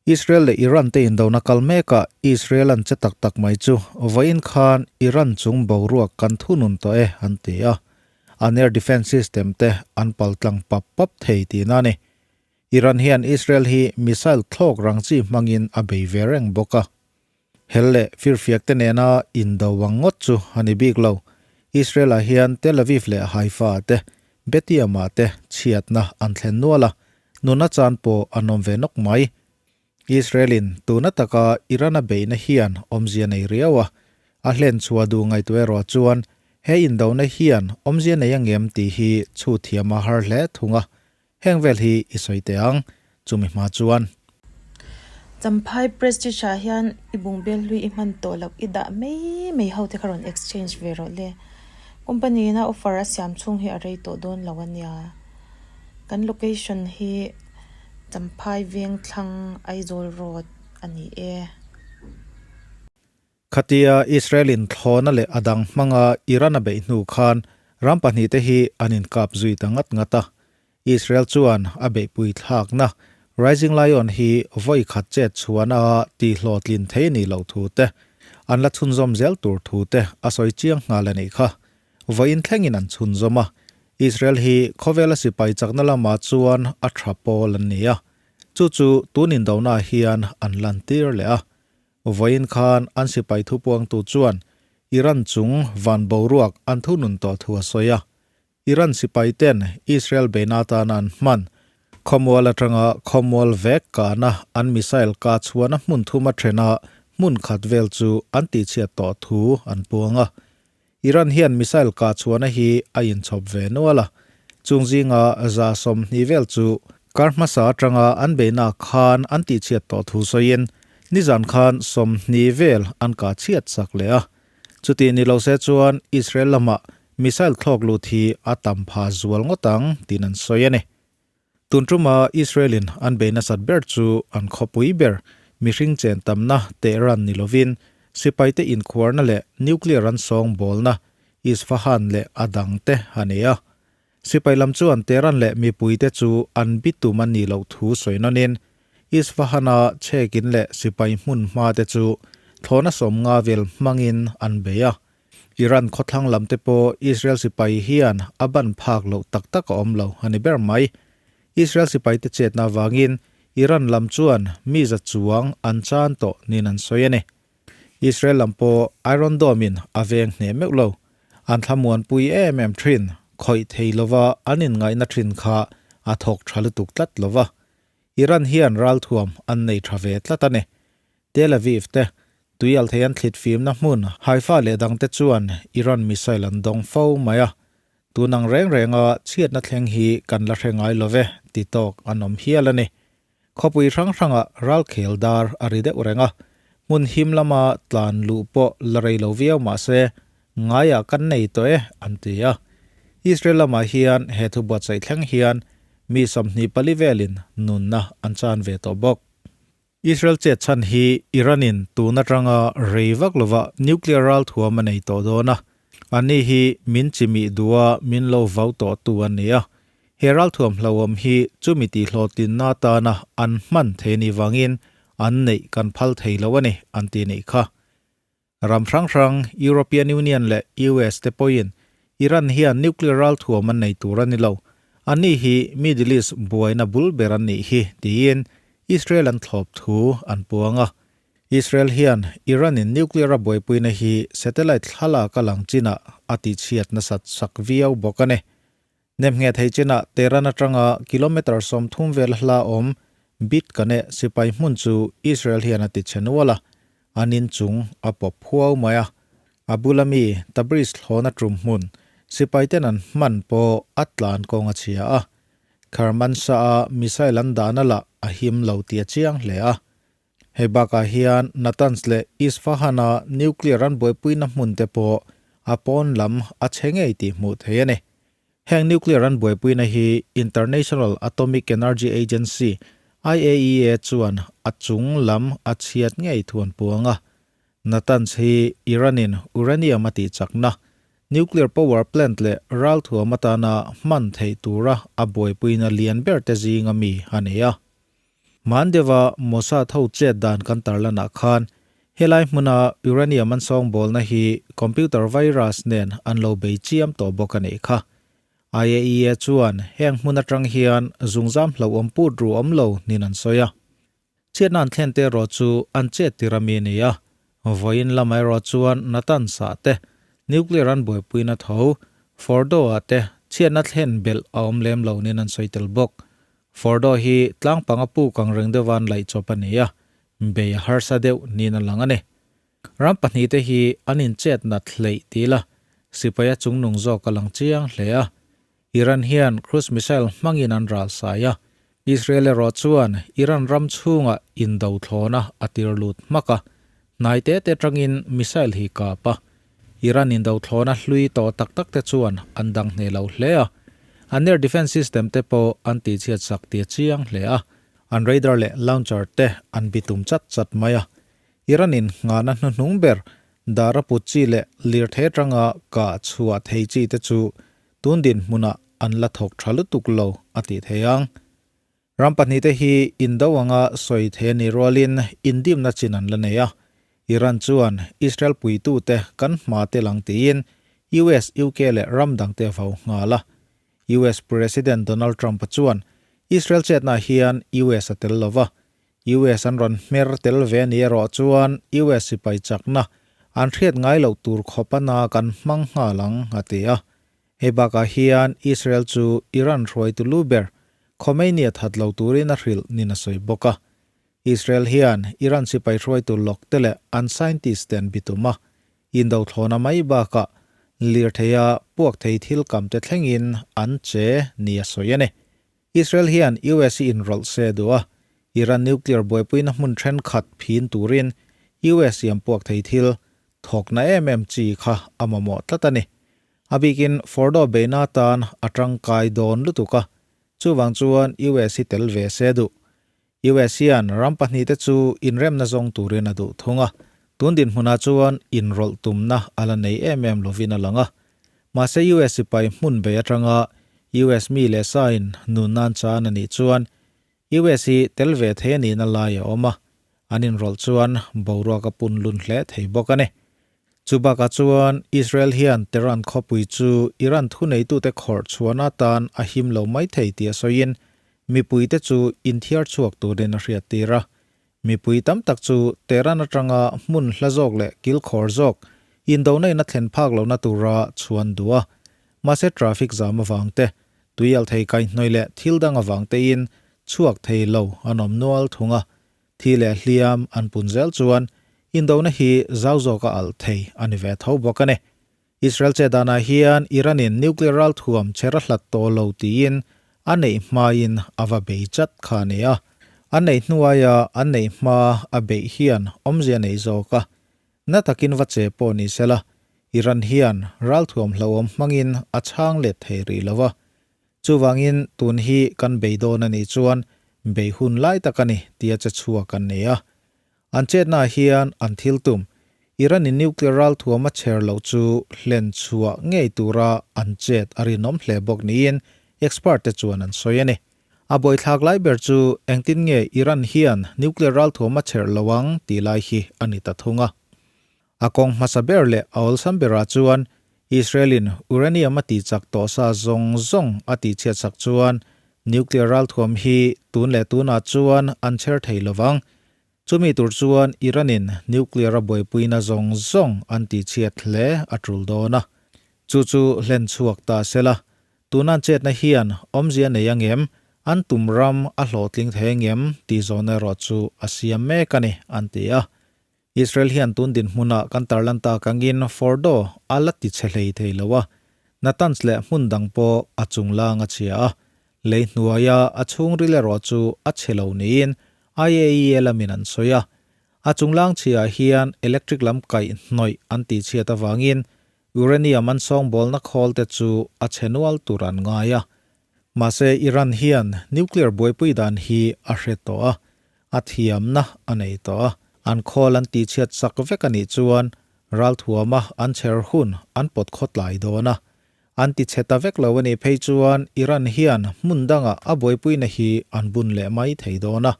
Israel leh Iran te indona kal mekah Israel an che tak tak mai chu vawiin khan Iran chung boruak kan thunun tawh e an ti a, an air defence system te an paltlang pap pap thei tihna a ni. Iran hian Israel hi missile thlawk rang chi hmangin a bei ve reng bawk a. Hel leh firfiak te nena indo ang ngawt chu a ni bik lo. Israel-ah hian Tel Aviv leh Haifa-ah te, Betiam-ah te chhiatna an thlen nual a, nuna chan pawh an awm ve nawk mai. Israel-in tuna taka Iran-a beihna hian awmzia nei riau a, a hlen chhuah duh ngaihtuah erawh chuan he indona hian awmzia nei angem tih hi chhut thiam a har hle thung a, Heng vel hi i sawi teh ang, chumi hma chuan. Champhai Prestige ah hian i bungbel hlui i hman tawh loh i dah mai mai ho te kha rawn exchange ve rawh le. Company in a offer a siam chhung hi a rei tawh dawn lo a nia. Kan location hi Champhai Vengthlang Aizawl Road a ni e. Khatia Israel-in thlawna leh a dang hmanga Iran a beih hnu khan ram pahnihte hi an inkap zui ta ngat ngat a. Israel chuan a beihpui thlakna Rising Lion hi vawi khat chet chhuana tihhlawhtlin thei a nih loh thu te, an la chhunzawm zel tur thu te a sawi chiang nghal a nih kha. Vawiin thlengin an chhunzawm a. Israel hi khawvela sipai chakna lamah chuan a tha pawl an ni a. Chu chu tun indonaah hian an lantir leh a. Vawiin khan an sipai thupuangtu chuan Iran chung van boruak an thunun tawh thu a sawi a. Iran sipai ten Israel beihna atana an hman khawmual atanga khawmual vek kahna an missile kah chhuahna hmun thuma thena hmun khat vel chu an tihchhiat tawh thu an puang a. Iran hian missile kah chhuahna hi a inchhawp ve nual a, chung zinga 120 vel chu kar hmasa atanga an beihna khan an tihchhiat tawh thu sawiin nizan khan 20 vel an kah chhiat sak leh a. Chutih ni lo se chuan Israel lamah missile thlawk lut hi a tam pha zual ngawt ang tiin an sawi a ni. Tun tuma Israel-in an bei nasat ber chu an khawpui ber mihring chen tamna Tehran ni lovin sipaite inkhuarna leh nuclear an sawngbawlna Isfahan leh a dangte a ni a. Sipai lam chuan Tehran leh mipuite chu an bitum a nih loh thu sawi nawnin Isfahan-a chhekin leh sipai hmun hmate chu thlawhna 50 vel hmangin an bei a. Iran khawthlang lam te pawh Israel sipai hian a ban phak loh tak tak a awm lo a ni ber mai. Israel sipai te chetna avangin Iran lam chuan mi za chuang an chan tawh niin an sawi a ni. Israel lam pawh Iron Dome in a veng hneh meuh lo. An thlamuanpui em em thin, khawih thei lova an inngaihna thin kha a thawk tha lutuk tlat lova. Iran hian ralthuam an nei tha ve tlat a ni. Tel Aviv te, tuialthei an thlit fimna hmun Haifa leh dangte chuan Iran missile an dawng fo mai a, tun ang reng renga chhiatna thleng hi kan la hre ngai lo ve ti tawk an awm hial a ni. Khawpui hrang hrangah ralkhel dar a ri deuh reng a, hmun him lama tlan luh pawh la rei lo viau mah se ngaiah kan nei tawh e an ti a. Israel lamah hian he thu buatsaih thleng hian mi 24 velin nunna an chan ve tawh bawk. Israel chet chhan hi Iran-in tun atanga rei vak lova nuclear ral thuam a nei tawh dawn a, anni hi min chimih duha min lo vau tawh tu an ni a. He ral thuam hlauhawm hi chumi tihhlawhtlinna atana an hman thei a nih vangin an neih kan phal thei lo a ni, an ti nih kha. Ram hrang hrang, European Union leh US te pawhin Iran hian nuclear ral thuam an nei tur a ni lo. Anni hi Middle East buaina bul ber an nih hi, tiin Israel an thlawp thu an puang a. Israel hian Iran-in nuclear a buaipuina hi satellite thlalak a lang chinah a tihchhiat nasat sak viau bawk a ni. Nemngheh thei chinah Tehran atanga kilometre 30 vel hla awm Bit Kaneh sipai hmun chu Israel hian a tichhe nual a, an inchung a pawp huau mai a. A bula mi Tabriz thlawna tum hmun sipaiten an hman pawh a tlan kawng a chhia a. Kermanshah-a missile an dahna lah a him lo tih a chiang hle a. Hei bakah hian Natanz leh Isfahan-a nuclear an buaipuina hmun te pawh a pawn lam a chhe ngei tih hmuh theih a ni. Heng nuclear an buaipuina hi International Atomic Energy Agency, IAEA, chuan a chung lam a chhiat ngei thu an puang a. Natanz hi Iran-in uranium a tih chakna, nuclear power plant leh ralthuam atana hman theih tura a buaipuina lian ber te zinga mi a ni a. Hman deuha Mossad ho chet dan kan tarlanah khan helai hmuna uranium an sawngbawlna hi computer virus nen an lo bei chiam tawh bawk a nih kha. IAEA chuan heng hmun atang hian zungzam hlauhawm put ru awm lo niin an sawi a. Chhiatna an thlen te erawh chu an chet tir a mi a ni a, vawiin lamah erawh chuan Natanz ah te, nuclear an buaipuina tho, Fordow ah te chhiatna thlen belh a awm lem lo niin an sawi tel bawk. Fordow hi tlang panga puk ang reng deuha an laih chawp a ni a, bei a harsa deuh niin a lang a ni. Ram pahnihte hi an inchet nat hleih ti ila, sipaia chungnung zawk a lang chiang hle a. Iran hian cruise missile hmangin an ral sai a, Israel erawh chuan Iran ram chhungah indo thlawna a tir lut hmak a, hnai te te tangin missile hi kap a. Iran indo thlawna hlui tawh tak tak te chuan an dang hneh lo hle a, an air defence system te pawh an tihchhiat sak ti a chiang hle a, an radar leh launcher te an bitum chat chat mai a. Iran-in nghahna hnuhnung ber dara put chi leh lirthei atanga kah chhuah thei chi te chu tun dinhmunah an la thawk tha lutuk lo a tih thei ang. Ram pahnihte hi indo anga sawi thei a nih rualin indimna chin an la nei a. Iran chuan Israel puitute kan hma tel ang tiin US, UK leh ram dangte a vau nghal a. US President Donald Trump-a chuan Israel chetnaah hian US a tel lo va, US an rawn hmer tel ve ni erawh chuan US sipai chakna an hriat ngai loh tur khawp a na kan hmang nghal ang, a ti a. Hei bakah hian Israel chu Iran hruaitu lu ber Khomeini a that lo turin a hrilh nin a sawi bawk a. Israel hian Iran sipai hruaitu lawk te leh an scientist te an bitum a, indo thlawna mai bakah lirtheia puak thei thil kam te thlengin an che ni a sawi a ni. Israel hian US hi inrawlh se duh a, Iran nuclear buaipuina hmun thenkhat phin turin US siam puak thei thil thawkna em em chi kha a mamawh tlat a ni. A bikin Fordow beihna atan a tangkai dawn lutuk a, chuvang chuan US hi tel ve se duh. US hian ram pahnihte chu inremna zawng turin a duh thung a, tun dinhmunah chuan inrawlh tumna a la nei em em lovin a lang a. Mahse US sipai hmun bei atanga US mi leh sain nun nan chan a nih chuan US hi tel ve thei a nihna lai a awm a, an inrawlh chuan boruak a pun lun hle thei bawk a ni. Chu bakah chuan Israel hian Tehran khawpui chu Iran thuneitute khawrh chhuahna atan a him lo mai thei tih a sawiin mipuite chu inthiar chhuak turin a hriattir a. Mipui tam tak chu Tehran atanga hmun hla zawk leh kilkhawr zawk indona in a thlen phak lohna tura chhuan duh a. Mahse traffic zam avang te, tuialthei kaihhnawih leh thil dang avang tein chhuak thei lo an awm nual thung a. Thi leh hliam an pun zel chuan indona hi zau zawka alh thei a ni ve tho bawk a ni. Israel che danah hian Iran-in nuclear ralthuam chher a hlat tawh lo tiin a neih hmain a va bei chat kha a ni a. An neih hnuaia an neih hma a beih hian awmzia nei zawk a. Na takin va che pawh ni sela, Iran hian ralthuam hlauhawm hmangin a chhang let thei rih lo a. Chuvangin tun hi kan bei dawn a nih chuan bei hun lai tak a ni tia che chhuak an ni a. An chetnaah hian an thil tum, Iran-in nuclear ralthuam a chher loh chu hlen chhuah ngei tura an chet a rinawm hle bawk niin expert te chuan an sawi a ni. A buaithlak lai ber chu engtin nge Iran hian nuclear ralthuam a chher lo ang tih lai hi a ni ta thung a. A kawng hmasa ber leh a awlsam berah chuan Israel-in uranium a tihchak tawh sa zawng zawng a tihchhiatsak chuan nuclear ralthuam hi tun leh tunah chuan an chher thei lo vang. Chumi tur chuan Iran-in nuclear a buaipuina zawng zawng an tihchhiat hle a tul dawn a. Chu chu hlen chhuak ta sela, tunan chetna hian awmzia nei angem, an tum ram a hlawhtling thei angem tih zawhna erawh chu a siam mek a ni, an ti a. Israel hian tun dinhmunah kan tarlan tak angin Fordo a la ti chhe hlei thei lo a, Natanz leh hmun dang pawh a chunglang a chhia a, lei hnuaia a chhungril erawh chu a chhe lo niin IAEA lamin an sawi a. A chunglang chhiaah hian electric lam kaih hnawih an tihchhiat avangin uranium an sawngbawlna khawl te chu a chhe nual tur an ngai a. Mahse Iran hian nuclear buaipui dan hi a hre tawh a, A thiamna a nei tawh a, an khawl an tihchhiat sak vek a nih chuan ralthuama an chher hun an pawt khawtlai dawn a. An tichhe ta vek lo a nih phei chuan Iran hian hmun dangah a buaipuina hi an bun leh mai thei dawn a.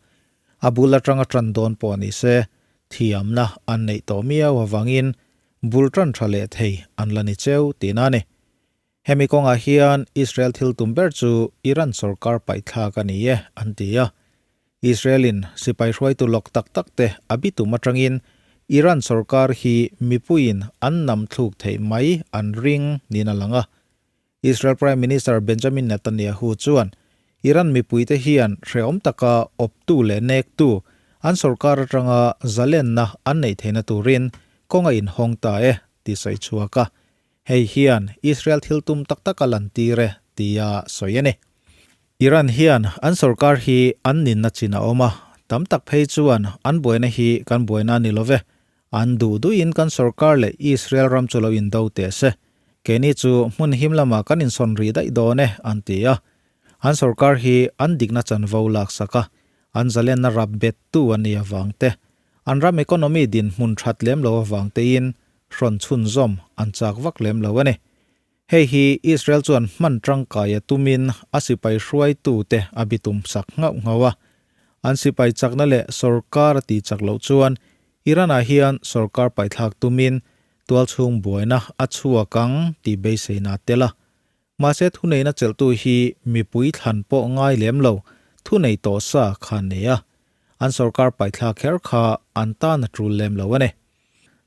A bul atanga tan dawn pawh ni se, thiamna an neih tawh miau avangin bul tan tha leh thei an la ni cheu tihna a ni. Hemi kawngah hian Israel thil tum ber chu Iran sorkar paihthlak a ni e an ti a. Israel-in sipai hruaitu lawk tak tak te a bitum atangin Iran sorkar hi mipuiin an nam thluk theih mai an ring niin a lang a. Israel Prime Minister Benjamin Netanyahu chuan Iran mipuite hian hrehawm taka awptu leh nektu an sorkar atanga zalenna an neih theihna turin kawng a inhawng ta e tih sawi chhuak a, hei hian Israel thil tum tak tak a lantir e tia sawi a ni. Iran hian an sorkar hi an ninna chin a awm a, tam tak phei chuan an buaina hi kan buaina a ni lo ve, An duh duhin kan sorkar leh Israel ram chu lo indo teh se, keini chu hmun him lamah kan insawn rih daih dawn e, an ti a. An sorkar hi an dikna chanvo laksak a, an zalenna rap bettu a ni avang te, an ram economy dinhmun that lem lo avang tein hrawn chhunzawm an chak vak lem lo a ni. Hei hi Israel chuan hman tangkai a tumin a sipai hruaitute a bitum sak nghauh nghauh a. An sipai chakna leh sorkar a tih chak loh chuan Iran-ah hian sorkar paihthlak tumin tualchhung buaina a chhuak ang tih beiseina a tel a. Mahse thuneihna chelhtu hi mipui thlan pawh ngai lem lo thunei tawh sa kha an nei a. An sorkar paihthlak kher kha an tan a tul lem lo a ni.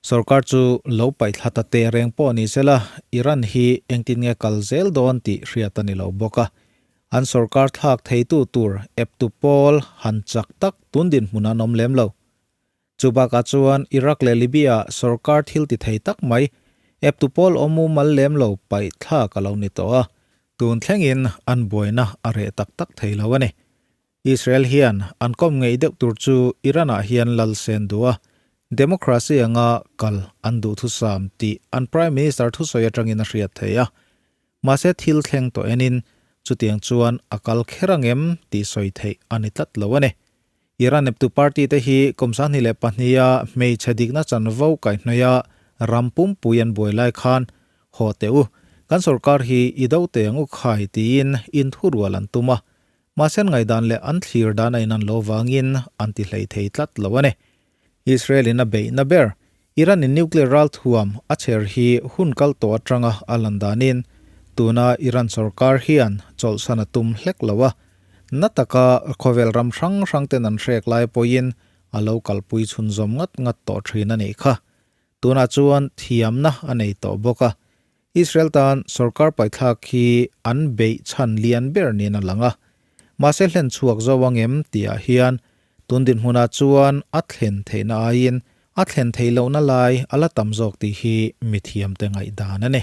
Sorkar chu lo paihthla ta teh reng pawh ni sela Iran hi engtin nge kal zel dawn tih hriat a ni lo bawk a. An sorkar thlak theitu tur eptu pawl han chak tak tun dinhmun an awm lem lo. Chu bakah chuan Iraq leh Libya sorkar thil ti thei tak mai, eptu pawl awm u mal lem lo paih thlak a lo ni tawh a, tun thlengin an buaina a reh tak tak thei lo a ni. Israel hian an kawm ngei deuh tur chu Iran-ah hian lal sen duh a, democracy anga kal an duhthusam tih an Prime Minister thusawi atangin a hriat thei a. Mahse thil thleng tawh enin chutiang chuan a kal kher angem tih sawi theih a ni tlat lo a ni. Iran eptu party te hi kum 22 a hmeichhe dikna chanvo kaihhnawih a ram pumpui an buai lai khan haw teh u, kan sorkar hi i do teh ang u khai tiin inthurual an tum a. Mahse an ngaihdan leh an thlir dan a inan lo vangin an ti hlei thei tlat lo a ni. Israel in a beihna ber, Iran in nuclear ralthuam a chher hi hun kal tawh atanga a lan danin tuna Iran sorkar hian chawlhsan a tum hlek lo a, na taka khawvel ram hrang hrang ten an hrek lai pawhin a lo kalpui chhunzawm ngat ngat tawh thin a nih kha. Tunah chuan thiamna a nei tawh bawk a, Israel tan sorkar paithlak hi an beih chhan lian ber niin a lang a. Mahse hlen chhuak zo ang em tihah hian tun dinhmunah chuan a thlen theihna aiin a thlen theih lohna lai a la tam zawk tih hi mithiamte ngaihdan a ni.